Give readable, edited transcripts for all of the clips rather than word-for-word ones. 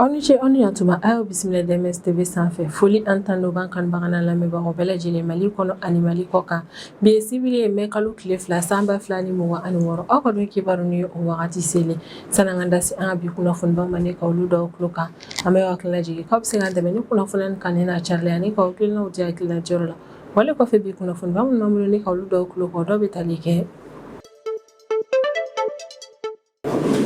Aw ni ce, aw ni yantuma. A y'aw bisimila DMS TV sanfɛ. Foli ani tanu b'an kanubaga n'an lamɛnbagaw bɛɛ lajɛlen, Mali kɔnɔ ani Mali kɔ kan. Bi ye sibiri ye, mɛ kalo tile 2, san 2026. Aw ka don kibaru ni o wagati selen. Sani an ka da se an ka bi kunnafonibaw ma, ne ka olu dɔw tulo kan, an bɛ aw hakili lajigin k'aw bɛ se k'an dɛmɛ ni kunnafoniya kanu n'a carili ani k'aw hakilinaw di hakilina jɔyɔrɔ la. Wale kɔfɛ, bi kunnafoniba minnu b'an bolo ne ka olu dɔw tulo kan, o dɔw bɛ tali kɛ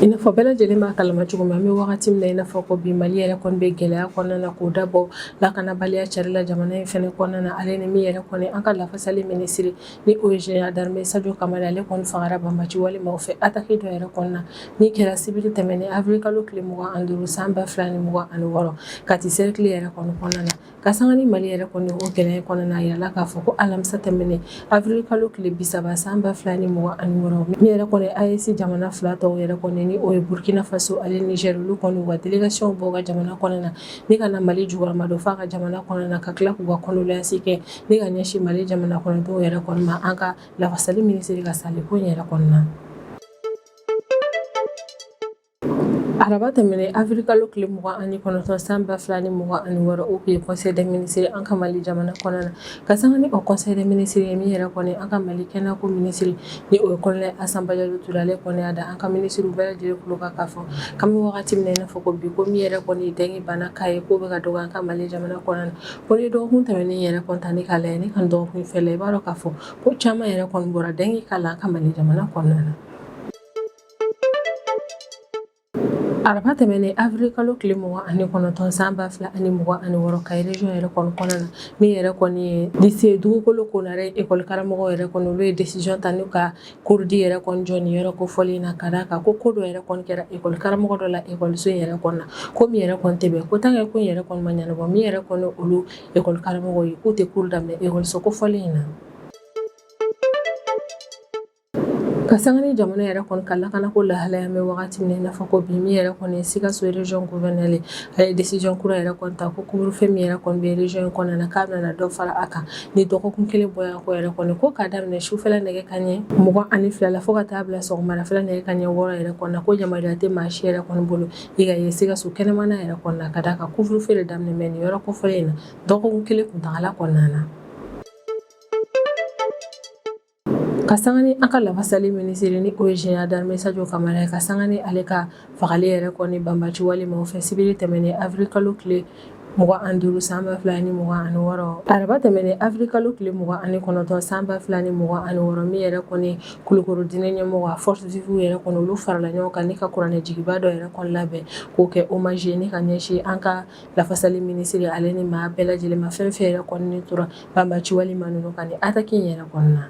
i n'a fɔ bɛɛ lajɛlen b'a kalama cogo min, an bɛ wagati min na i n'a fɔ ko bi, Mali yɛrɛ kɔni bɛ gɛlɛya kɔnɔna na, k'o dabɔ lakanabaliya carila jamana in fɛnɛ kɔnɔna na. Ale ni min yɛrɛ kɔni an ka lafasali minisiri, ni o ye général d'armée Sadio Kamara, ale kɔni fagara banbaci walemaw fɛ attaque dɔ yɛrɛ kɔnɔna, min kɛra sibiri tɛmɛnen, avril kalo tile 25, san 2026, Kati cercle yɛrɛ kɔni kɔnɔna na. Ka sanga ni Mali yɛrɛ kɔni o gɛlɛya kɔnɔna na, a yirala k'a fɔ ko alamisa tɛmɛnen, avril kalo tile 30, san 2026, min yɛrɛ kɔni AES jamana fila tɔw yɛrɛ kɔni, ni o ye Burkina Faso ale Niger, olu kɔni u ka délégation bɔ ka jamana kɔnɔna na ni ka na Mali jukɔrɔma don f'a ka jamana kɔnɔna na, ka tila k'u ka condoléance kɛ ni ka ɲɛsin Mali jamana kɔnɔdenw yɛrɛ kɔni ma, an ka lafasali minisiri ka sali ko in yɛrɛ kɔnɔna. Araba tɛmɛnen, avril kalo tile 29, san 2026, o tun ye conseil des ministres an ka Mali jamana kɔnɔna na. Ka sanga ni o conseil des ministres ye, min yɛrɛ kɔni an ka Mali kɛnɛyako minisiri, ni o ye colonel Asan Bajalo Ture, ale kɔni y'a da an ka minisiriw bɛɛ lajɛlen tulo kan k'a fɔ k'an bɛ wagati min na i n'a fɔ ko bi, ko min yɛrɛ kɔni dengue bana cas ye, k'o bɛ ka dɔgɔya an ka Mali jamana kɔnɔna na. Ko ni dɔgɔkun tɛmɛnen yɛrɛ kɔni ta ni k'a lajɛ ni ka dɔgɔkun fɛ la, i b'a dɔn k'a fɔ ko caman yɛrɛ kɔni bɔra dengue cas la an ka Mali jamana kɔnɔna na. Araba tɛmɛnen, avril kalo tile 29, san 2026, Kayi région yɛrɛ kɔni kɔnɔna na, min yɛrɛ kɔni ye lycée Dugukolo Konare école karamɔgɔw yɛrɛ kɔni, olu ye décision ta n'u ka COUR D yɛrɛ kɔni jɔ nin yɔrɔ kofɔlen na, ka d'a kan ko ko dɔ yɛrɛ kɔni kɛra école karamɔgɔ dɔ la école so in yɛrɛ kɔnɔna na, ko min yɛrɛ kɔni tɛ bɛn, ko tant que ko in yɛrɛ kɔni ma ɲɛnabɔ, min yɛrɛ kɔni olu école karamɔgɔw ye, k'u tɛ cours daminɛ école so kofɔlen in na. Ka sanga ni jamana yɛrɛ kɔni ka lakanako lahalaya bɛ wagati min na i n'a fɔ ko bi, min yɛrɛ kɔni ye Sikaso région gouverneur ye, a ye décision kura yɛrɛ kɔni ta ko couvre-feu min yɛrɛ kɔni bɛ région in kɔnɔna na, k'a bɛna dɔ fara a kan ni dɔgɔkun kelen bɔɲɔgɔnko yɛrɛ kɔni, ko k'a daminɛ sufɛla nɛgɛ kanɲɛ 22 la fo ka taa bila sɔgɔmadafɛla nɛgɛ kanɲɛ 6 yɛrɛ kɔnɔna na, ko yamaruya tɛ maa si yɛrɛ kɔni bolo i ka ye Sikaso kɛnɛmana yɛrɛ kɔnɔna na, ka d'a kan couvre-feu de daminɛ bɛ nin yɔrɔ kofɔlen in na dɔgɔkun kelen kuntagala kɔnɔna na. Ka sanga ni an ka lafasali minisiri, ni o ye général d'armée Sadio Kamara ye, ka sanga ni ale ka fagali yɛrɛ kɔni banbaci walemaw fɛ sibiri tɛmɛnen, avril kalo tile 25, san 2026. Araba tɛmɛnen, avril kalo tile 29, san 2026, min yɛrɛ kɔni Kulukoro diinɛ ɲɛmɔgɔ a forces vives yɛrɛ kɔni, olu farala ɲɔgɔn kan ni ka kuranɛ jigiba dɔ yɛrɛ kɔni labɛn k'o kɛ hommage ye ni ka ɲɛsin an ka lafasali minisiri ale ni maa bɛɛ lajɛlen ma, fɛn fɛn yɛrɛ kɔni tora banbaci walima ninnu kan ni attaque in yɛrɛ kɔnɔna.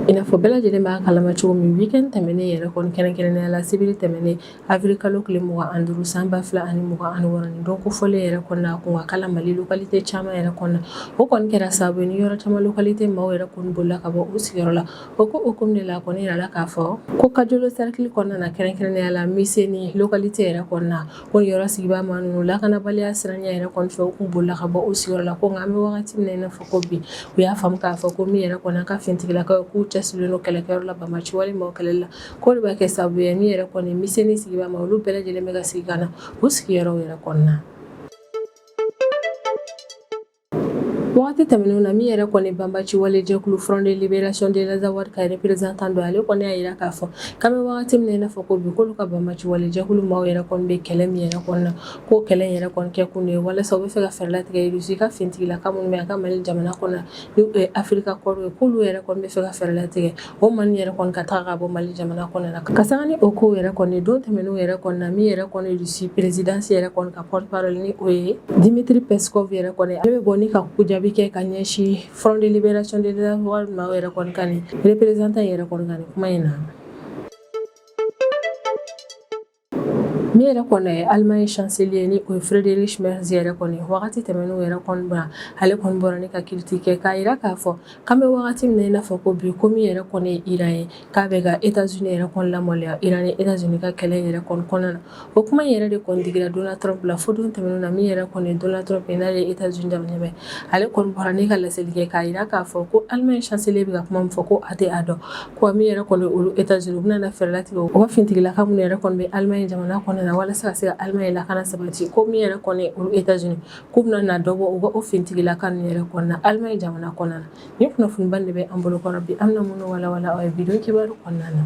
I n'a fɔ bɛɛ lajɛlen b'a kalama cogo min, week-end tɛmɛnen yɛrɛ kɔni, kɛrɛnkɛrɛnnenya la sibiri tɛmɛnen, avril kalo tile 25, san 2026, nin don kofɔlen yɛrɛ kɔnɔna, a kun ka kala Mali localité caman yɛrɛ kɔnɔna. O kɔni kɛra sababu ye ni yɔrɔ caman localité maaw yɛrɛ kɔni bolila ka bɔ u sigiyɔrɔ la. O ko hukumu de la, a kɔni yirala k'a fɔ ko Kajolo cercle kɔnɔna na, kɛrɛnkɛrɛnnenya la Miseni localité yɛrɛ kɔnɔna, ko yɔrɔ sigibaa maa ninnu, lakanabaliya siranya yɛrɛ kɔni fɛ, u kun bolila ka bɔ u sigiyɔrɔ la. Ko nka an bɛ wagati min na i n'a fɔ ko bi, u y'a faamu k'a fɔ ko min yɛrɛ kɔni an ka finitigilakaw k'u cɛsirilen don kɛlɛkɛyɔrɔ la banbaci walemaw kɛlɛli la, k'o de b'a kɛ sababu ye min yɛrɛ kɔni Miseni sigibaa ma, olu bɛɛ lajɛlen bɛ ka segin ka na u sigiyɔrɔw yɛrɛ kɔnɔna. Wagati tɛmɛnenw na, min yɛrɛ kɔni banbaci wale jɛkulu Front de Libération de l'Azawad ka représentant dɔ, ale kɔni y'a jira k'a fɔ k'an bɛ wagati min na i n'a fɔ ko bi, k'olu ka banbaci wale jɛkulu maaw yɛrɛ kɔni bɛ kɛlɛ min yɛrɛ kɔnɔna, ko kɛlɛ in yɛrɛ kɔni kɛ kun ye walasa u bɛ fɛ ka fɛɛrɛ latigɛ Russie ka finitigilaka minnu bɛ an ka Mali jamana kɔnɔ, ni o ye Africa Corps ye, k'olu yɛrɛ kɔni bɛ fɛ ka fɛɛrɛ latigɛ o maa ninnu yɛrɛ kɔni ka taga ka bɔ Mali jamana kɔnɔna na. Ka sanga ni o kow yɛrɛ kɔni don tɛmɛnenw yɛrɛ kɔnɔna na, min yɛrɛ kɔni Russie présidence yɛrɛ kɔni ka porte parole, ni o ye Dimitri Peskov yɛrɛ kɔni, ale bɛ bɔ ni ka jaabi kɛ ka ɲɛsin Front de Libération de l'Azawad maaw yɛrɛ kɔni ka nin représentant yɛrɛ kɔni ka nin kuma in na. Min yɛrɛ kɔni ye Allemagne chancelier ni o ye Friedrich Merz yɛrɛ kɔni, wagati tɛmɛnenw yɛrɛ kɔni na, ale kɔni bɔra ni ka critique kɛ k'a jira k'a fɔ k'an bɛ wagati min na i n'a fɔ ko bi, ko min yɛrɛ kɔni ye Iran ye, k'a bɛ ka États-Unis yɛrɛ kɔni lamaloya Iran ni États-Unis ka kɛlɛ yɛrɛ kɔni kɔnɔna na. O kuma in yɛrɛ de kɔni digira Donald Trump la, fo don tɛmɛnenw na, min yɛrɛ kɔni ye Donald Trump ye, n'ale ye États-Unis jamana ɲɛmaa, ale kɔni bɔra ni ka laseli kɛ k'a jira k'a fɔ ko Allemagne chancelier bɛ ka kuma min fɔ, ko a tɛ a dɔn, ko min yɛrɛ kɔni olu États-Unis, u bɛna na fɛɛrɛ latigɛ u ka finitigilaka minnu yɛrɛ kɔni bɛ Allemagne jamana kɔnɔna na walasa ka se ka Allemagne lakana sabati, ko min yɛrɛ kɔni olu États-Unis, k'u bɛna na dɔ bɔ u ka o finitigilaka ninnu yɛrɛ kɔnɔna na Allemagne jamana kɔnɔna na. Nin kunnafoniba de bɛ an bolo kɔrɔ bi, an bɛna minnu walawala aw ye bi don kibaru kɔnɔna na.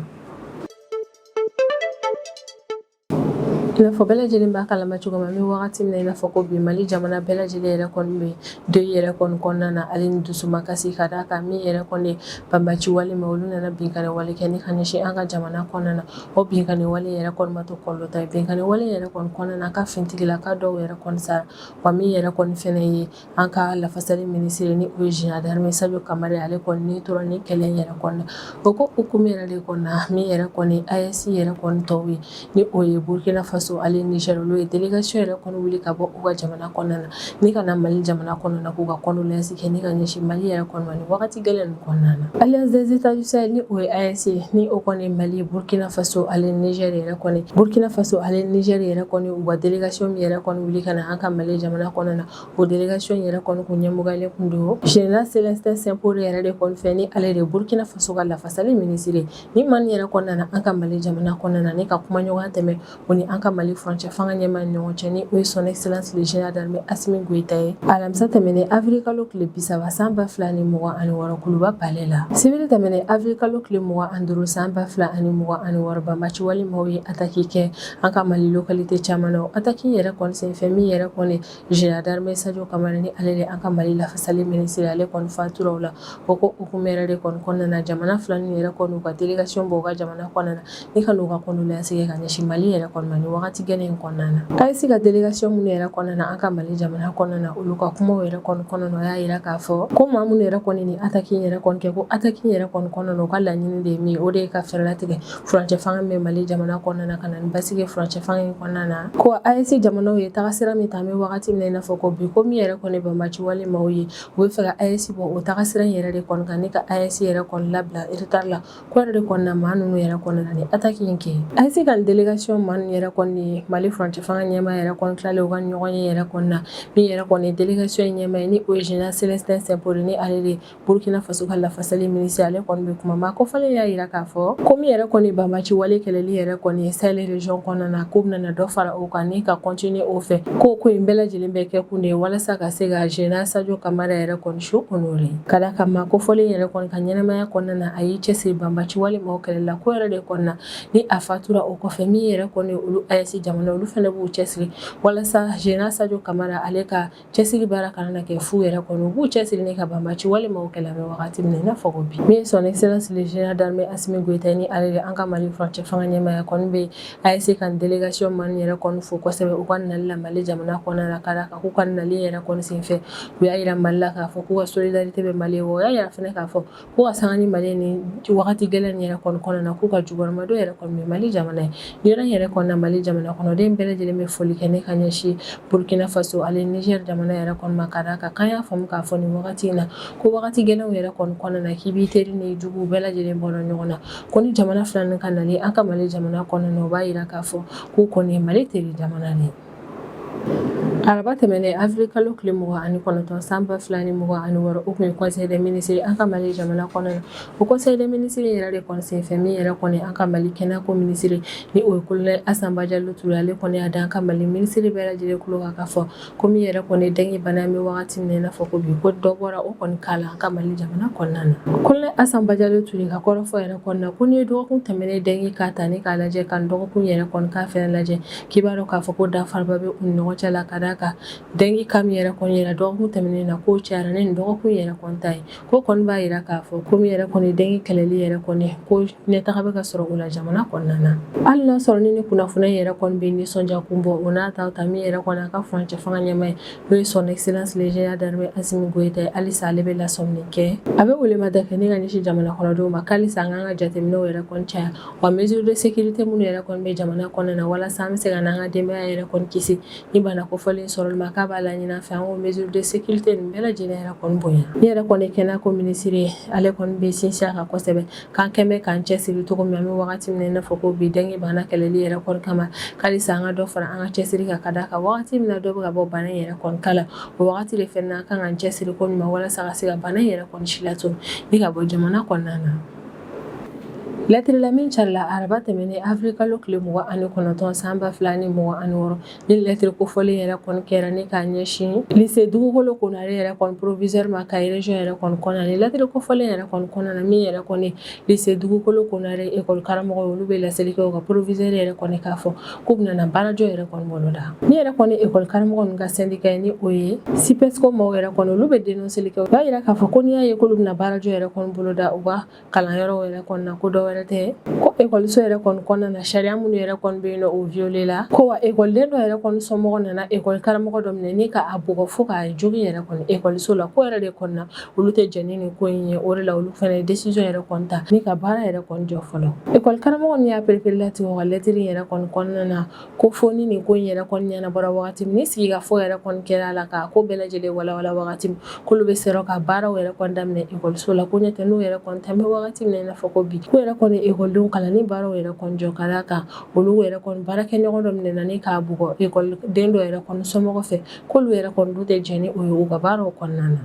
I n'a fɔ bɛɛ lajɛlen b'a kalama cogo min, an bɛ wagati min na i n'a fɔ ko bi, Mali jamana bɛɛ lajɛlen yɛrɛ kɔni bɛ deuil yɛrɛ kɔni kɔnɔna na, ale ni dusumakasi, ka d'a kan min yɛrɛ kɔni banbaci wale ma, olu nana binkanni wale kɛ ni ka ɲɛsin an ka jamana kɔnɔna na. O binkanni wale yɛrɛ kɔni ma to kɔlɔlɔ ta ye. Binkanni wale yɛrɛ kɔni kɔnɔna na, an ka finitigilaka dɔw yɛrɛ kɔni sara, wa min yɛrɛ kɔni fɛnɛ ye an ka lafasali minisiri ni o ye général d'armée Sadio Kamara, ale kɔni ni tora ni kɛlɛ in yɛrɛ kɔnɔna. O ko hukumu yɛrɛ de kɔnɔna, min yɛrɛ kɔni AES yɛrɛ kɔni tɔw ye, ni o ye Burkina Faso ale Niger, olu ye délégation yɛrɛ kɔni wuli ka bɔ u ka jamana kɔnɔna na ni ka na Mali jamana kɔnɔna na, k'u ka condoléance kɛ ni ka ɲɛsin Mali yɛrɛ kɔni ma ni wagati gɛlɛn nin kɔnɔna na. Alliance des États du Sahel, ni o ye AES ye, ni o kɔni Mali, Burkina Faso ale Niger yɛrɛ kɔni, Burkina Faso ale Niger yɛrɛ kɔni, u ka délégation min yɛrɛ kɔni wuli ka na an ka Mali jamana kɔnɔna na, o délégation yɛrɛ kɔni kun ɲɛmɔgɔyalen kun don général Célestin Simpore yɛrɛ de kɔni fɛ, ni ale de Burkina Faso ka lafasali minisiri. Ni maa nin yɛrɛ kɔni nana an ka Mali jamana kɔnɔna na ni ka kumaɲɔgɔnya tɛmɛ o ni an ka Mali furancɛ fanga ɲɛmaa ni ɲɔgɔn cɛ, ni o ye son excellence le général d'armée Assimi Goïta ye, alamisa tɛmɛnen avril kalo tile 30 san 2026, Kuluba palais la. Sibiri tɛmɛnen avril kalo tile 25 san 2026, banbaci wale maaw ye attaque kɛ an ka Mali localité caman na. O attaque yɛrɛ kɔni senfɛ, min yɛrɛ kɔni général d'armée Sadio Kamara, ni ale de an ka Mali lafasali minisiri, ale kɔni fatura o la. O ko hukumu yɛrɛ de kɔni kɔnɔna na, jamana fila ninnu yɛrɛ kɔni u ka délégation bɔ u ka jamana kɔnɔna na ni ka n'u ka condoléance kɛ ka ɲɛsin Mali yɛrɛ kɔni ma ni wagati gɛlɛn in kɔnɔna na. AES ka délégation minnu yɛrɛ kɔnɔna na an ka Mali jamana kɔnɔna na, olu ka kumaw yɛrɛ kɔni kɔnɔna na, o y'a jira k'a fɔ ko maa minnu yɛrɛ kɔni ni attaque in yɛrɛ kɔni kɛ, ko attaque in yɛrɛ kɔni kɔnɔna na, u ka laɲini de ye min ye, o de ye ka fɛɛrɛ latigɛ furancɛ fanga min bɛ Mali jamana kɔnɔna na, ka na ni basigi furancɛ fanga in kɔnɔna na. Ko AES jamanaw ye tagasira min ta an bɛ wagati min na i n'a fɔ ko bi, ko min yɛrɛ kɔni banbaci wale maaw ye, u bɛ fɛ ka AES bɔ o tagasira in yɛrɛ de kɔni kan ni ka AES yɛrɛ kɔni labila retard la. Ko yɛrɛ de kɔni na, maa ninnu yɛrɛ kɔni na ni attaque in kɛ. AES ka délégation maa ninnu yɛrɛ kɔni ye Mali furancɛ fanga ɲɛmaa yɛrɛ kɔni tilalen u ka ɲɔgɔn ye yɛrɛ kɔni na, min yɛrɛ kɔni délégation in ɲɛmaa ye, ni o ye général Célestin Simpore, ni ale de Burkina Faso ka lafasali minisiri, ale kɔni bɛ kuma. Maa kofɔlen y'a jira k'a fɔ ko min yɛrɛ kɔni banbaci wale kɛlɛli yɛrɛ kɔni ye Sahel région kɔnɔna na, k'u bɛna dɔ fara o kan ni ka continuer o fɛ, ko in bɛɛ lajɛlen bɛ kɛ kun de ye walasa ka se ka général Sadio Kamara yɛrɛ kɔni su honorer. Ka d'a kan maa kofɔlen yɛrɛ kɔni ka ɲɛnamaya kɔnɔna na, a y'i cɛsiri banbaci wale maaw kɛlɛli la. Ko yɛrɛ de kɔni na, ni a fatura o kɔfɛ, min yɛrɛ kɔni olu AES jamana, olu fana b'u cɛsiri walasa général Sadio Kamara ale ka cɛsiri baara kana na kɛ fu yɛrɛ kɔnɔ. U b'u cɛsiri ni ka banbaci wale maaw kɛlɛ an bɛ wagati min na i n'a fɔ ko bi. Min ye son excellence le général d'armée Assimi Goïta, ni ale de an ka Mali furancɛ fanga ɲɛmaaya, kɔni bɛ AES ka délégation maa ninnu yɛrɛ kɔni fo kosɛbɛ u ka nali la Mali jamana kɔnɔna na. Ka d'a kan k'u ka nali yɛrɛ kɔni senfɛ, u y'a jira Mali la k'a fɔ k'u ka solidarité bɛ Mali ye, wa u y'a jira fana k'a fɔ k'u ka sanga ni Mali ni wagati gɛlɛn nin yɛrɛ kɔni kɔnɔna na, k'u ka jukɔrɔmadon yɛrɛ kɔni bɛ Mali jamana ye. Nin yɔrɔ in yɛrɛ kɔnɔna, Mali jamana kɔnɔden bɛɛ lajɛlen bɛ foli kɛ ne ka ɲɛsin Burkina Faso ale Niger jamana yɛrɛ kɔni ma, ka d'a kan k'an y'a faamu k'a fɔ nin wagati in na, ko wagati gɛlɛnw yɛrɛ kɔni kɔnɔna na, k'i b'i teri ni jugu bɛɛ lajɛlen bɔ ɲɔgɔn na. Ko ni jamana fila ninnu ka nali an ka Mali jamana kɔnɔna na, o b'a jira k'a fɔ k'u kɔni ye Mali teri jamana de ye. Araba tɛmɛnen avril kalo tile 29 san 2026, o tun ye conseil des ministres an ka Mali jamana kɔnɔna na. O conseil des ministres yɛrɛ de kɔni senfɛ, min yɛrɛ kɔni an ka Mali kɛnɛyako minisiri, ni o ye colonel Asan Bajalo Ture, ale kɔni y'a da an ka Mali minisiri bɛɛ lajɛlen tulo kan k'a fɔ ko min yɛrɛ kɔni dengue bana, an bɛ wagati min na i n'a fɔ ko bi, ko dɔ bɔra o kɔni cas la an ka Mali jamana kɔnɔna na. Colonel Asan Bajalo Ture ka kɔrɔfɔ yɛrɛ kɔnɔna na, ko n'i ye dɔgɔkun tɛmɛnen dengue cas ta ni k'a lajɛ ka dɔgɔkun yɛrɛ kɔni cas fɛnɛ lajɛ, k'i b'a dɔn k'a fɔ ko danfaraba bɛ u ni ɲɔgɔn cɛ. cɛmancɛ la, ka d'a kan dengue cas min yɛrɛ kɔni yera dɔgɔkun tɛmɛnen na, k'o cayara ni nin dɔgɔkun yɛrɛ kɔni ta ye. Ko kɔni b'a jira k'a fɔ ko min yɛrɛ kɔni dengue kɛlɛli yɛrɛ kɔni, ko ɲɛtaga bɛ ka sɔrɔ o la jamana kɔnɔna na. Hali n'a sɔrɔ ni kunnafoni yɛrɛ kɔni bɛ nisɔndiya kun bɔ, o n'a ta ta, min yɛrɛ kɔni a ka furancɛ fanga ɲɛmaa ye, n'o ye son excellence le général d'armée Assimi Goïta ye, halisa ale bɛ lasɔmini kɛ. A bɛ welemada kɛ ni ka ɲɛsin jamana kɔnɔdenw ma k'halisa an k'an ka jateminɛw yɛrɛ kɔni caya, wa mesure de sécurité minnu yɛrɛ kɔni bɛ jamana kɔnɔna na walasa an bɛ se ka n'an ka denbaya yɛrɛ kɔni kisi ni bana kofɔlen sɔrɔli ma, k'a b'a laɲini an fɛ an k'o mesure de sécurité nin bɛɛ lajɛlen yɛrɛ kɔni bonya. Min yɛrɛ kɔni kɛnɛya ko minisiri ye, ale kɔni bɛ sinsin a kan kosɛbɛ k'an kɛn bɛ k'an cɛsiri cogo min an bɛ wagati min na i n'a fɔ ko bi, dengue bana kɛlɛli yɛrɛ kɔni kama, k'halisa an ka dɔ fara an ka cɛsiri kan, ka d'a kan wagati min na dɔ bɛ ka bɔ bana in yɛrɛ kɔni cas la, o wagati de fɛnɛ na an kan k'an cɛsiri ko ɲuman walasa ka se ka bana in yɛrɛ kɔni silatunu ni ka bɔ jamana kɔnɔna na. Lɛtiri la min carila araba tɛmɛnen avril kalo tile 29 san 2026, ni lɛtiri kofɔlen yɛrɛ kɔni kɛra ni k'a ɲɛsin lycée Dugukolo Konare yɛrɛ kɔni proviseur ma Kayi région yɛrɛ kɔni kɔnɔna. Ni lɛtiri kofɔlen yɛrɛ kɔni kɔnɔna na, min yɛrɛ kɔni lycée Dugukolo Konare école karamɔgɔ, olu bɛ laseli kɛ u ka proviseur yɛrɛ kɔni k'a fɔ k'u bɛna na baarajɔ yɛrɛ kɔni boloda. Min yɛrɛ kɔni école karamɔgɔ ninnu ka syndicat ye, ni o ye SYPESCO maaw yɛrɛ kɔni, olu bɛ dénonceli kɛ. U b'a yira k'a fɔ ko n'i y'a ye k'olu bɛna baarajɔ yɛrɛ kɔni boloda u ka kalanyɔrɔw yɛrɛ kɔnɔna, ko dɔ wɛrɛ tɛ, ko ekɔliso yɛrɛ kɔni kɔnɔna na, sariya minnu yɛrɛ kɔni bɛ yen nɔ, o violé la. Ko wa ekɔliden dɔ yɛrɛ kɔni somɔgɔ nana ekɔli karamɔgɔ dɔ minɛ ni k'a bugɔ fo k'a jogin yɛrɛ kɔni ekɔliso la. Ko yɛrɛ de kɔnɔna, olu tɛ jɛn ni nin ko in ye. O de la olu fana ye décision yɛrɛ kɔni ta ni ka baara yɛrɛ kɔni jɔ fɔlɔ. Ekɔli karamɔgɔ min y'a pereperelatigɛ u ka lɛtiri yɛrɛ kɔni kɔnɔna na, ko fo ni nin ko in yɛrɛ kɔni ɲɛnabɔra wagati min, ni sigikafɔ yɛrɛ kɔni kɛra a la k'a ko bɛɛ lajɛlen walawala wagati min, k'olu bɛ sɔrɔ ka baaraw yɛrɛ kɔni daminɛ ekɔliso la. Ko ɲɛ tɛ n'u yɛrɛ kɔni tɛ, an bɛ wagati min na i n'a fɔ ko bi, k'u yɛrɛ kɔni ekɔlidenw kalanni baaraw yɛrɛ kɔni jɔ, ka d'a kan olu yɛrɛ kɔni baarakɛɲɔgɔn dɔ minɛna ni k'a bugɔ ekɔliden dɔ yɛrɛ kɔni somɔgɔ fɛ, k'olu yɛrɛ kɔni dun tɛ jɛn ni o ye u ka baaraw kɔnɔna na.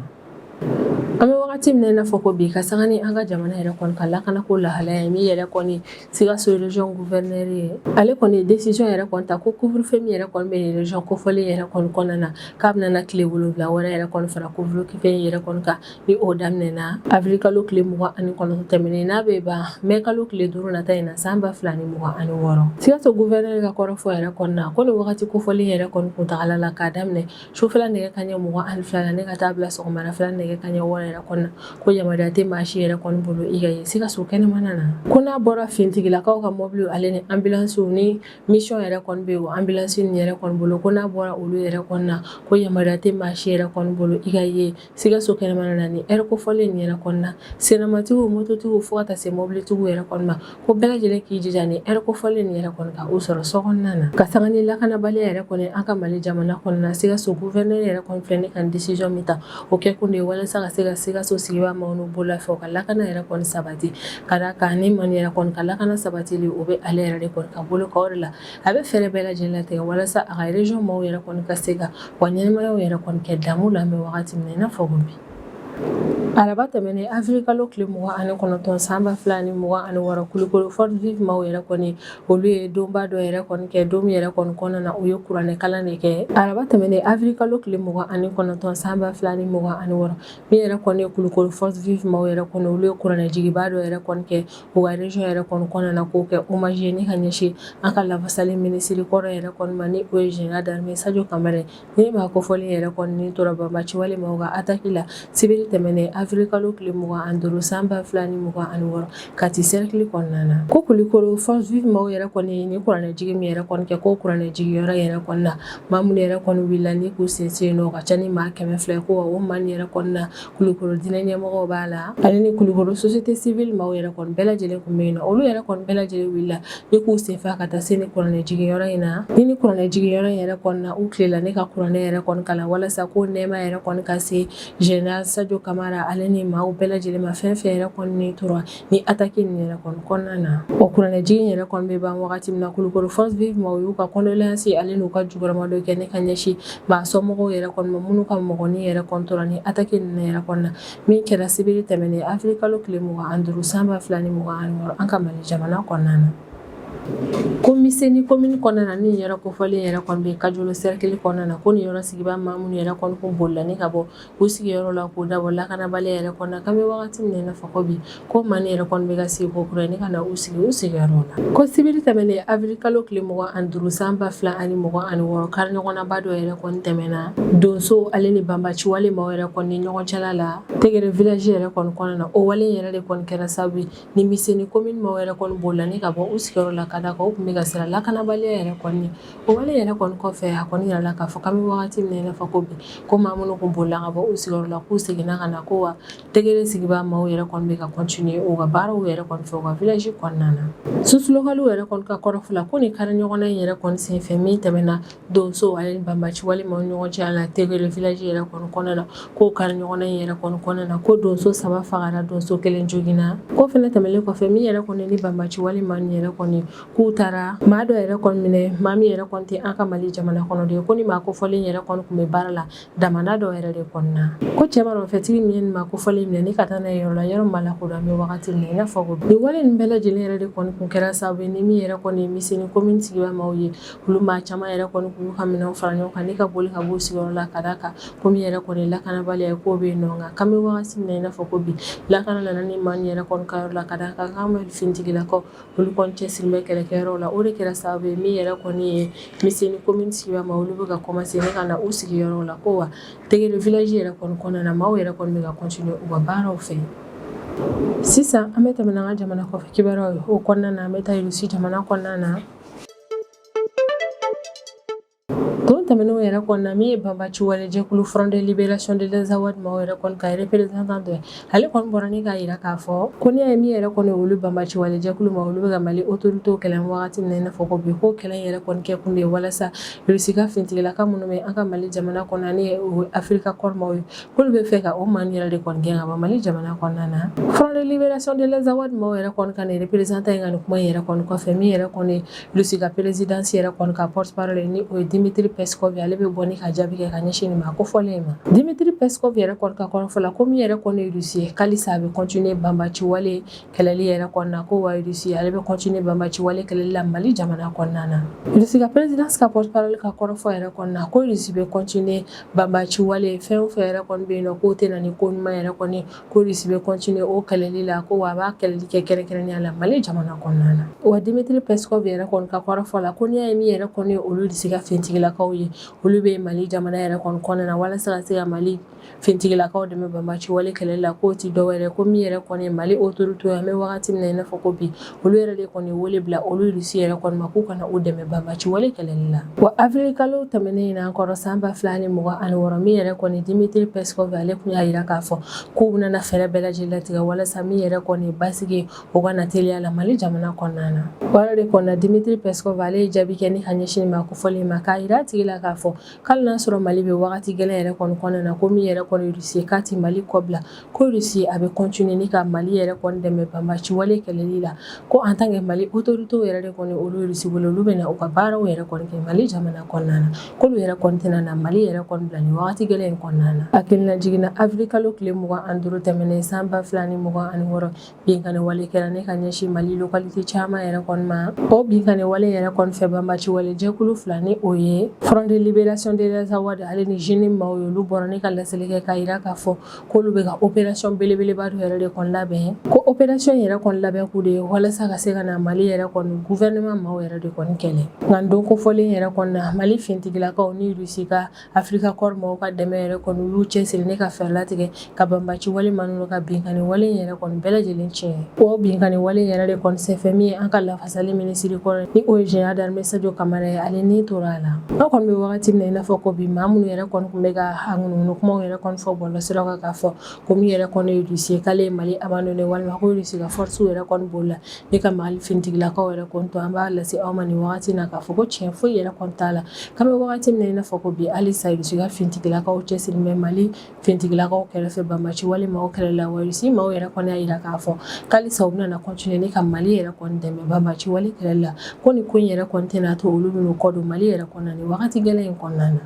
An bɛ wagati min na i n'a fɔ ko bi, ka sanga ni an ka jamana yɛrɛ kɔni ka lakanako lahalaya ye, min yɛrɛ kɔni Sikaso région gouverneur ye, ale kɔni ye décision yɛrɛ kɔni ta ko couvre-feu min yɛrɛ kɔni bɛ région kofɔlen yɛrɛ kɔni kɔnɔna na, k'a bɛna na tile 7 wɛrɛ yɛrɛ kɔni fara couvre-feu yɛrɛ kɔni kan, ni o daminɛna avril kalo tile 29 tɛmɛnen, n'a bɛ ban mai kalo tile 5 nata in na san 2026. Sikaso gouverneur ka kɔrɔfɔ yɛrɛ kɔni na, ko nin wagati kofɔlen yɛrɛ kɔni kuntagala la, k'a daminɛ sufɛla nɛgɛ kanɲɛ 22 la ne ka taa bila sɔgɔmada fɛla nɛgɛ kanɲɛ 6 yɛrɛ kɔni na, ko yamaruya tɛ maa si yɛrɛ kɔni bolo i ka ye Sikaso kɛnɛmana na. Ko n'a bɔra finitigilakaw ka mɔbiliw ale ni ambulansiw ni mission yɛrɛ kɔni bɛ o ambulansi nin yɛrɛ kɔni bolo, ko n'a bɔra olu yɛrɛ kɔni na, ko yamaruya tɛ maa si yɛrɛ kɔni bolo i ka ye Sikaso kɛnɛmana na ni heure kofɔlen nin yɛrɛ kɔni na. Sennamatigiw, mototigiw, fo ka taa se mɔbilitigiw yɛrɛ kɔni ma, ko bɛɛ lajɛlen k'i jija ni heure kofɔlen nin yɛrɛ kɔni ka u sɔrɔ so kɔnɔna na. Ka sanga ni lakanabaliya yɛrɛ kɔni an ka Mali jamana kɔnɔna na, Sikaso gouverneur yɛrɛ kɔni filɛ ni ka décision min ta, o kɛ kun de ye walasa ka se ka Sikaso sigibaa maaw n'u bololafɛnw ka lakana yɛrɛ kɔni sabati, ka d'a kan ni maa yɛrɛ kɔni ka lakana sabatili, o bɛ ale yɛrɛ de kɔni ka bolo kan. O de la a bɛ fɛɛrɛ bɛɛ lajɛlen latigɛ walasa a ka région maaw yɛrɛ kɔni ka se ka wa ɲɛnɛmayaw yɛrɛ kɔni kɛ damu la an bɛ wagati min na i n'a fɔ ko bi. Araba tɛmɛnen avril kalo tile 29 san 2026, Kulukoro Forces Vives maaw yɛrɛ kɔni, olu ye donba dɔ yɛrɛ kɔni kɛ, don min yɛrɛ kɔni kɔnɔna na, u ye kuranɛ kalan de kɛ. Araba tɛmɛnen avril kalo tile 29 san 2026, min yɛrɛ kɔni ye Kulukoro Forces Vives maaw yɛrɛ kɔni, olu ye kuranɛ jigiba dɔ yɛrɛ kɔni kɛ u ka région yɛrɛ kɔni kɔnɔna na, k'o kɛ hommage ye ni ka ɲɛsin an ka lafasali minisiri kɔrɔ yɛrɛ kɔni ma, ni o ye général d'armée Sadio Kamara ye, ni maa kofɔlen yɛrɛ kɔni ni tora banbaanci walima u ka attaque la sibiri tɛmɛnen avril kalo tile 25 san 2026 Kati cercle kɔnɔna na. Ko Kulukoro Forces Vives maaw yɛrɛ kɔni ni kuranɛ jigi min yɛrɛ kɔni kɛ, ko kuranɛ jigiyɔrɔ yɛrɛ kɔni na, maa minnu yɛrɛ kɔni wulila ni k'u sen nɔ, ka ca ni maa 200. Ko o maa nin yɛrɛ kɔni na, Kulukoro diinɛ ɲɛmɔgɔw b'a la, ale ni Kulukoro société civile maaw yɛrɛ kɔni bɛɛ lajɛlen tun bɛ yen nɔ. Olu yɛrɛ kɔni bɛɛ lajɛlen wulila ni k'u senfa ka taa se ni kuranɛ jigiyɔrɔ in na. Ni kuranɛ jigiyɔrɔ in yɛrɛ kɔni na, u tilela ne ka kuranɛ yɛrɛ kɔni kalan walasa ko nɛɛma yɛrɛ kɔni ka se général Sadio Kamara ale ni maaw bɛɛ lajɛlen ma, fɛn fɛn yɛrɛ kɔni ni tora ni attaque nin yɛrɛ kɔni kɔnɔna na. O kuranɛ jigin yɛrɛ kɔni bɛ ban wagati min na, Kulukoro Forces Vives maaw y'u ka condoléance ale n'u ka jukɔrɔmadon kɛ ne ka ɲɛsin maa somɔgɔw yɛrɛ kɔni ma, minnu ka mɔgɔnin yɛrɛ kɔni tora ni attaque ninnu yɛrɛ kɔni na, min kɛra sibiri tɛmɛnen avril kalo tile 25 san 2026 an ka Mali jamana kɔnɔna na. Ko Miseni commune kɔnɔna na, ni yɔrɔ kofɔlen yɛrɛ kɔni bɛ Kajolo cercle kɔnɔna na, ko nin yɔrɔ sigibaa maa minnu yɛrɛ kɔni kun bolila ni ka bɔ u sigiyɔrɔ la k'o dabɔ lakanabaliya yɛrɛ kɔnɔna, k'an bɛ wagati min na i n'a fɔ ko bi, ko maa nin yɛrɛ kɔni bɛ ka segin ko kura ni ka na u sigi u sigiyɔrɔ la. Ko sibiri tɛmɛnen avril kalo tile 25 san 2026, kari ɲɔgɔnnaba dɔ yɛrɛ kɔni tɛmɛna donso ale ni banbaci wale maaw yɛrɛ kɔni ni ɲɔgɔn cɛla la Tegere village yɛrɛ kɔni kɔnɔna na. O wale yɛrɛ de kɔni kɛra sababu ye ni Miseni commune maaw yɛrɛ kɔni bolila ni ka bɔ u sigiyɔrɔ la ka da kan u tun bɛ ka siran lakanabaliya yɛrɛ kɔni. O wale yɛrɛ kɔni kɔfɛ, a kɔni yirala k'a fɔ k'an bɛ wagati min na i n'a fɔ ko bi, ko maa minnu kun bolila ka bɔ u sigiyɔrɔ la k'u seginna ka na, ko wa Tegere sigibaa maaw yɛrɛ kɔni bɛ ka continuer u ka baaraw yɛrɛ kɔni fɛ u ka village kɔnɔna na. Source locale yɛrɛ kɔni ka kɔrɔfɔ la, ko nin kari ɲɔgɔnna in yɛrɛ kɔni senfɛ min tɛmɛna donso ale ni banbaci wale maaw ɲɔgɔn cɛ la Tegere village yɛrɛ kɔni kɔnɔna na, ko kari ɲɔgɔnna in yɛrɛ kɔni kɔnɔna na, ko donso 3 fagara, donso 1 joginna. Ko fɛnɛ tɛmɛnen kɔfɛ, min yɛrɛ kɔni ni banbaci wale maa nin yɛrɛ kɔni k'u taara maa dɔ yɛrɛ kɔni minɛ, maa min yɛrɛ kɔni tɛ an ka Mali jamana kɔnɔ de ye, ko ni maa kofɔlen yɛrɛ kɔni tun bɛ baara la damanda dɔ yɛrɛ de kɔnɔna. Ko cɛmanɔfɛtigi min ye nin maa kofɔlen minɛ ni ka taa n'a ye yɔrɔ la, yɔrɔ ma lakodɔn an bɛ wagati min na i n'a fɔ ko nin wale nin bɛɛ lajɛlen yɛrɛ de kɔni kun kɛra sababu ye ni min yɛrɛ kɔni ye Miseni commune sigibaa maaw ye, olu maa caman yɛrɛ kɔni k'u ka minɛnw fara ɲɔgɔn kan ni ka boli ka b'u sigiyɔrɔ la ka d'a kan ko min yɛrɛ kɔni lakanabaliya ye k'o bɛ yen nɔ. Nka k'an bɛ wagati min na i n'a fɔ ko bi, lakana nana ni maa nin yɛrɛ kɔni ka yɔrɔ la ka d'a kan k'an bɛ finitigilakaw olu kɔni cɛsiri bɛ kɛlɛkɛyɔrɔ la. O de kɛra sababu ye min yɛrɛ kɔni ye Miseni commune sigibaa maaw, olu bɛ ka commencer ni ka na u sigiyɔrɔ la, ko wa Tegere village yɛrɛ kɔni kɔnɔna na, maaw yɛrɛ kɔni bɛ ka continuer u ka baaraw fɛ. Sisan an bɛ tɛmɛ n'an ka jamana kɔfɛ kibaruyaw ye. O kɔnɔna na, an bɛ taa Russie jamana kɔnɔna na. Don tɛmɛnenw yɛrɛ kɔnɔna, min ye banbaci wale jɛkulu Front de Libération de l'Azawad maaw yɛrɛ kɔni ka représentant dɔ ye, ale kɔni bɔra ni k'a jira k'a fɔ ko n'i y'a ye min yɛrɛ kɔni olu banbaci wale jɛkulu ma, olu bɛ ka Mali autorités kɛlɛ wagati min na i n'a fɔ ko bi, ko kɛlɛ yɛrɛ kɔni kɛ kun de ye walasa Russie ka finitigilaka minnu bɛ an ka Mali jamana kɔnɔ ni Africa Corps maaw ye, k'olu bɛ fɛ ka o maa yɛrɛ de kɔni gɛn ka bɔ Mali jamana kɔnɔna na. Front de Libération de l'Azawad maaw yɛrɛ kɔni ka nin représentant in ka nin kuma in yɛrɛ kɔni kɔfɛ, min yɛrɛ kɔni Russie ka présidence yɛrɛ kɔni ka porte-parole ni o ye Dimitri Peskov, ale bɛ bɔ ni ka jaabi kɛ ka ɲɛsin nin ma kofɔlen in ma. Dimitri Peskov yɛrɛ kɔni ka kɔrɔfɔ la, ko min yɛrɛ kɔni ye Russie ye, k'alisa a bɛ continuer banbaci wale kɛlɛli yɛrɛ kɔnɔna na, ko wa Russie ale bɛ continuer banbaci wale kɛlɛli la Mali jamana kɔnɔna na. Russie ka présidence ka porte-parole ka kɔrɔfɔ yɛrɛ kɔnɔna na, ko Russie bɛ continuer banbaci wale fɛn o fɛn yɛrɛ kɔni bɛ yen nɔ k'o tɛ na ni ko ɲuman yɛrɛ kɔni, ko Russie bɛ continuer o kɛlɛli la, ko wa a b'a kɛlɛli kɛ kɛrɛnkɛrɛnnenya la Mali jamana kɔnɔna na. Wa Dimitri Peskov yɛrɛ kɔni ka kɔrɔfɔ la, ko n'i y'a ye min yɛrɛ kɔni olu Russie ka finitigilakaw ye, olu bɛ Mali jamana yɛrɛ kɔni kɔnɔna na walasa ka se ka Mali finitigilakaw dɛmɛ banbaci wale kɛlɛli la, k'o ti dɔwɛrɛ ko min yɛrɛ kɔni Mali autorité an bɛ wagati min na i n'a fɔ ko bi, olu yɛrɛ de kɔni wele bila olu Russie yɛrɛ kɔni ma k'u ka na u dɛmɛ banbaci wale kɛlɛli la. Wa avril kalo tɛmɛnen in na kɔrɔ san 2026, min yɛrɛ kɔni Dimitri Peskov, ale tun y'a jira k'a fɔ k'u bɛna na fɛɛrɛ bɛɛ lajɛlen latigɛ walasa min yɛrɛ kɔni basigi o ka na teliya la Mali jamana kɔnɔna na. O yɛrɛ de kɔnɔna, Dimitri Peskov ale ye jaabi kɛ ni ka ɲɛsin maa kofɔlen ma, k'a jira a tigi la k'a fɔ k'ale n'a sɔrɔ Mali bɛ wagati gɛlɛn yɛrɛ kɔni kɔnɔna na, ko min yɛrɛ kɔni Russie k'a ti Mali kɔ bila, ko Russie a bɛ continuer ni ka Mali yɛrɛ kɔni dɛmɛ banbaci wale kɛlɛli la, ko en tant que Mali autorités yɛrɛ de kɔni olu Russie wele, olu bɛ na u ka baaraw yɛrɛ kɔni kɛ Mali jamana kɔnɔna na, k'olu yɛrɛ kɔni tɛna na Mali yɛrɛ kɔni bila nin wagati gɛlɛn in kɔnɔna na. Hakililajigin na, avril kalo tile 25 tɛmɛnen san 2026, binkanni wale kɛra ne ka ɲɛsin Mali localité caman yɛrɛ kɔni ma. O binkanni wale yɛrɛ kɔni fɛ, banbaci wale jɛkulu fila ni o ye Front de Libération de l'Azawad ale ni JNIM maaw ye, olu bɔra ne ka laseli kɛ k'a jira k'a fɔ k'olu bɛ ka opération belebeleba dɔ yɛrɛ de kɔni labɛn, ko opération yɛrɛ kɔni labɛn k'u de ye walasa ka se ka na Mali yɛrɛ kɔni gouvernement maaw yɛrɛ de kɔni kɛlɛ. Nka don kofɔlen yɛrɛ kɔni na, Mali finitigilakaw ni Russie ka Africa Corps maaw ka dɛmɛ yɛrɛ kɔni, olu cɛsiri ne ka fɛɛrɛ latigɛ ka banbaci wale maa ninnu ka binkanni wale yɛrɛ kɔni bɛɛ lajɛlen tiɲɛ. O binkanni wale yɛrɛ de kɔni senfɛ, min ye an ka lafasali minisiri kɔrɔ ni o ye général d'armée Sadio Kamara ye, ale ni tora a la. An kɔni bɛ wagati min na i n'a fɔ ko bi, maa minnu yɛrɛ kɔni tun bɛ ka ŋunuŋunu kumaw yɛrɛ kɔni fɔ bɔlɔlɔsiraw kan k'a fɔ ko min yɛrɛ kɔni ye Russie ye k'ale ye Mali abandonné, walima ko Russie ka force yɛrɛ kɔni bolila ne ka Mali finitigilakaw yɛrɛ kɔni to, an b'a lase aw ma nin wagati na k'a fɔ ko tiɲɛ foyi yɛrɛ kɔni t'a la. K'an bɛ wagati min na i n'a fɔ ko bi, halisa Russie ka finitigilakaw cɛsiri bɛ Mali finitigilakaw kɛrɛfɛ banbaci wale maaw kɛlɛ la. Wa Russie maaw yɛrɛ kɔni y'a jira k'a fɔ k'alisa u bɛna na continuer ne ka Mali yɛrɛ kɔni dɛmɛ banbaci wale kɛlɛ la, ko nin ko in yɛrɛ kɔni tɛna to olu bɛn'u kɔ don Mali yɛrɛ kɔnɔna nin wagati gɛlɛn in kɔnɔna na.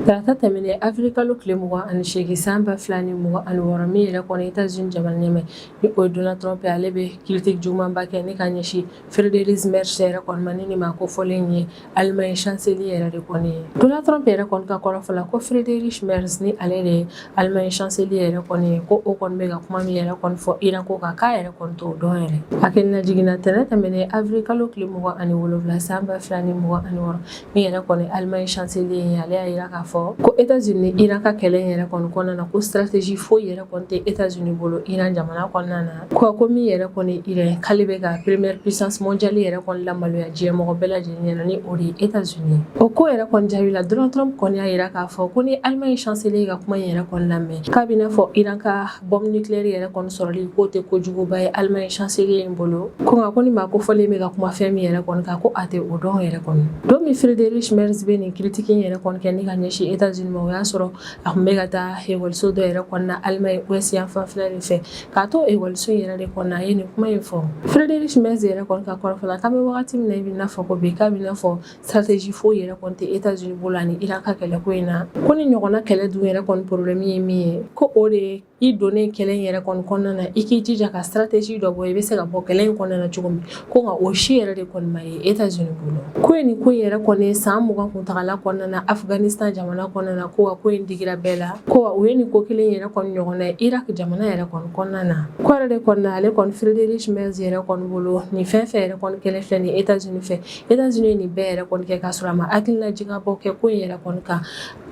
Tarata tɛmɛnen avril kalo tile 28 san 2026, min yɛrɛ kɔni États-Unis jamana ɲɛmaa ni o ye Donald Trump ye, ale bɛ critique jugumanba kɛ ni ka ɲɛsin Friedrich Merz yɛrɛ kɔni ma, ni nin maa kofɔlen ye Allemagne chancelier yɛrɛ de kɔni ye. Donald Trump yɛrɛ kɔni ka kɔrɔfɔ la, ko Friedrich Merz ni ale de ye Allemagne chancelier yɛrɛ kɔni ye, ko o kɔni bɛ ka kuma min yɛrɛ kɔni fɔ Iran ko kan, k'a yɛrɛ kɔni t'o dɔn yɛrɛ. Hakilina jiginna tɛnɛn tɛmɛnen avril kalo tile 27 san 2026, min yɛrɛ kɔni Allemagne chancelier ye, ale y'a jira k'a fɔ ko États-Unis ni Iran ka kɛlɛ in yɛrɛ kɔni kɔnɔna na, ko stratégie foyi yɛrɛ kɔni tɛ États-Unis bolo Iran jamana kɔnɔna na. Ko min yɛrɛ kɔni Iran, k'ale bɛ ka première puissance mondiale yɛrɛ kɔni lamaloya diɲɛ mɔgɔ bɛɛ lajɛlen ɲɛna, ni o de ye États-Unis. O ko yɛrɛ kɔni jaabi la, Donald Trump kɔni y'a jira k'a fɔ ko ni Allemagne chancelier ka kuma in yɛrɛ kɔni lamɛn, k'a bɛ n'a fɔ Iran ka bombe nucléaire yɛrɛ kɔni sɔrɔli, k'o tɛ kojuguba ye Allemagne chancelier in bolo. Ko nka ko ni maa kofɔlen bɛ ka kuma fɛn min yɛrɛ kɔni kan, ko a tɛ o dɔn yɛrɛ kɔni. Don min Friedrich Merz bɛ nin critique in yɛrɛ kɔni kɛ ni ka ɲɛsin États-Unis ma, o y'a sɔrɔ a tun bɛ ka taa ekɔliso dɔ yɛrɛ kɔni na Allemagne ouest yan fanfɛla de fɛ. K'a to ekɔliso in yɛrɛ de kɔnɔ, a ye nin kuma in fɔ. Friedrich Merz yɛrɛ kɔni ka kɔrɔfɔ la, k'an bɛ wagati min na i bɛ n'a fɔ ko bi, k'a bɛ n'a fɔ stratégie foyi yɛrɛ kɔni tɛ États-Unis bolo ani Iran ka kɛlɛko in na. Ko ni ɲɔgɔnna kɛlɛ dun yɛrɛ kɔni problème ye min ye, ko o de ye i donnen kɛlɛ in yɛrɛ kɔni kɔnɔna na, i k'i jija ka stratégie dɔ bɔ i bɛ se ka bɔ kɛlɛ in kɔnɔna na cogo min. Ko nka o si yɛrɛ de kɔni ma ye États-Unis bolo. Ko ye nin ko in yɛrɛ kɔni san 20 kuntagala kɔnɔna na Afghanistan jamana kɔnɔna na, ko wa ko in digira bɛɛ la, ko wa u ye nin ko kelen yɛrɛ kɔni ɲɔgɔnna ye Irak jamana yɛrɛ kɔni kɔnɔna na. Ko yɛrɛ de kɔni na, ale kɔni Friedrich Merz yɛrɛ kɔni bolo, nin fɛn fɛn yɛrɛ kɔni kɛlɛ filɛ nin États-Unis fɛ, États-Unis ye nin bɛɛ yɛrɛ kɔni kɛ k'a sɔrɔ a ma hakilina jigabɔ kɛ ko in yɛrɛ kɔni kan.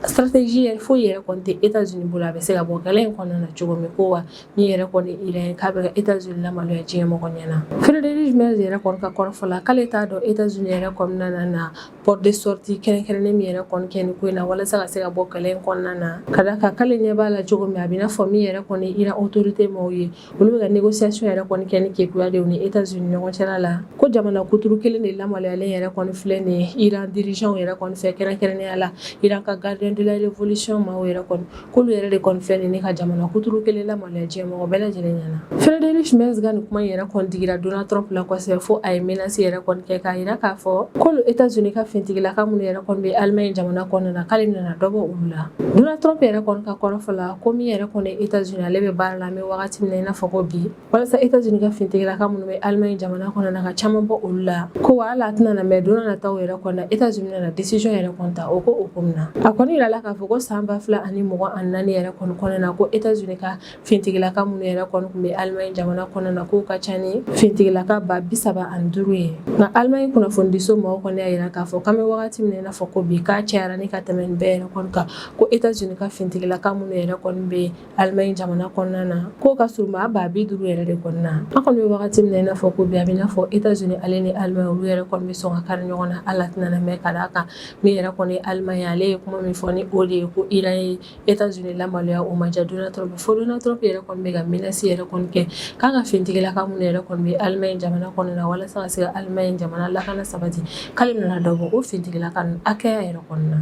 Stratégie yɛrɛ foyi yɛrɛ kɔni tɛ États-Unis bolo a bɛ se ka bɔ kɛlɛ in kɔnɔna na cogo min. Ko wa min yɛrɛ kɔni Iran, k'a bɛ ka États-Unis lamaloya diɲɛ mɔgɔ ɲɛna. Friedrich Merz yɛrɛ kɔni ka kɔrɔfɔ la, k'ale t'a dɔn États-Unis yɛrɛ kɔnɔna na porte de sortie kɛrɛnkɛrɛnnen min yɛrɛ kɔni kɛ nin ko in na walasa ka se ka bɔ kɛlɛ in kɔnɔna na, ka d'a kan k'ale ɲɛ b'a la cogo min, a bɛ n'a fɔ min yɛrɛ kɔni Iran autorité maaw ye, olu bɛ ka négociation yɛrɛ kɔni kɛ ni kekuya de ni États-Unis ɲɔgɔn cɛla la. Ko jamana kuturu kelen de lamaluyalen yɛrɛ kɔni filɛ nin ye Iran dirigeants yɛrɛ kɔni fɛ, kɛrɛnkɛrɛnnenya la Iran ka gardien de la révolution maaw yɛrɛ kɔni, k'olu yɛrɛ de kɔni filɛ nin ye ka jamana kuturu kelen lamaloya diɲɛ mɔgɔ bɛɛ lajɛlen ɲɛna. Friedrich Merz ka nin kuma in yɛrɛ kɔni digira Donald Trump la kosɛbɛ, fo a ye menace yɛrɛ kɔni kɛ k'a jira k'a fɔ k'olu États-Unis ka finitigilaka minnu yɛrɛ kɔni bɛ Allemagne jamana kɔnɔna na, k'ale nana dɔ bɔ olu la. Donald Trump yɛrɛ kɔni ka kɔrɔfɔ la, ko min yɛrɛ kɔni États-Unis, ale bɛ baara la an bɛ wagati min na i n'a fɔ ko bi, walasa États-Unis ka finitigilaka minnu bɛ Allemagne jamana kɔnɔna na, ka caman bɔ olu la. Ko wa hali a tɛna na mɛn, don nataw yɛrɛ kɔnɔ na, États-Unis nana décision yɛrɛ kɔni ta o ko o ko min na. A kɔni yirala k'a fɔ ko san 2024 yɛrɛ kɔni kɔnɔna na, ko États-Unis ka finitigilaka minnu yɛrɛ kɔni tun bɛ Allemagne jamana kɔnɔna na, k'o ka ca ni finitigilaka 35,000 ye. Nka Allemagne kunnafonidiso maaw kɔni y'a jira k'a fɔ k'an bɛ wagati min na i n'a fɔ ko bi, k'a cayara ni ka tɛmɛ nin bɛɛ yɛrɛ kɔni kan, ko États-Unis ka finitigilaka minnu yɛrɛ kɔni bɛ Allemagne jamana kɔnɔna na, k'o ka surun maa 50,000 yɛrɛ de kɔni na. An kɔni bɛ wagati min na i n'a fɔ ko bi, a bɛ n'a fɔ États-Unis ale ni Allemagne, olu yɛrɛ kɔni bɛ sɔn ka kari ɲɔgɔn na, hali a tɛna mɛn, ka d'a kan min yɛrɛ kɔni ye Allemagne, ale ye kuma min fɔ ni o de ye ko Iran ye États-Unis lamaloya, o ma diya Donald Trump, fo Donald Trump yɛrɛ kɔni bɛ ka menace yɛrɛ kɔni kɛ k'a ka finitigilaka minnu yɛrɛ kɔni bɛ Allemagne jamana kɔnɔna na, walasa ka se ka Allemagne jamana lakana sabati, k'ale nana dɔ bɔ o finitigilaka ninnu hakɛya yɛrɛ kɔni na.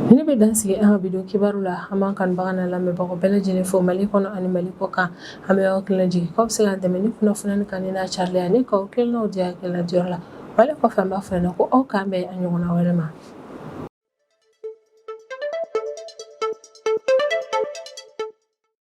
Ne bɛ dan sigi an ka bi don kibaru la. An b'an kanubaga n'a lamɛnbagaw bɛɛ lajɛlen fo Mali kɔnɔ ani Mali kɔ kan. An bɛ aw hakilina jigin k'aw bɛ se k'an dɛmɛ ni kunnafoniya kan n'a carilen ani k'aw hakilinaw di hakilina diyɔrɔ la. Wale kɔfɛ, an b'a fɔ ɲɛna ko aw k'an bɛn a ɲɔgɔnna wɛrɛ ma.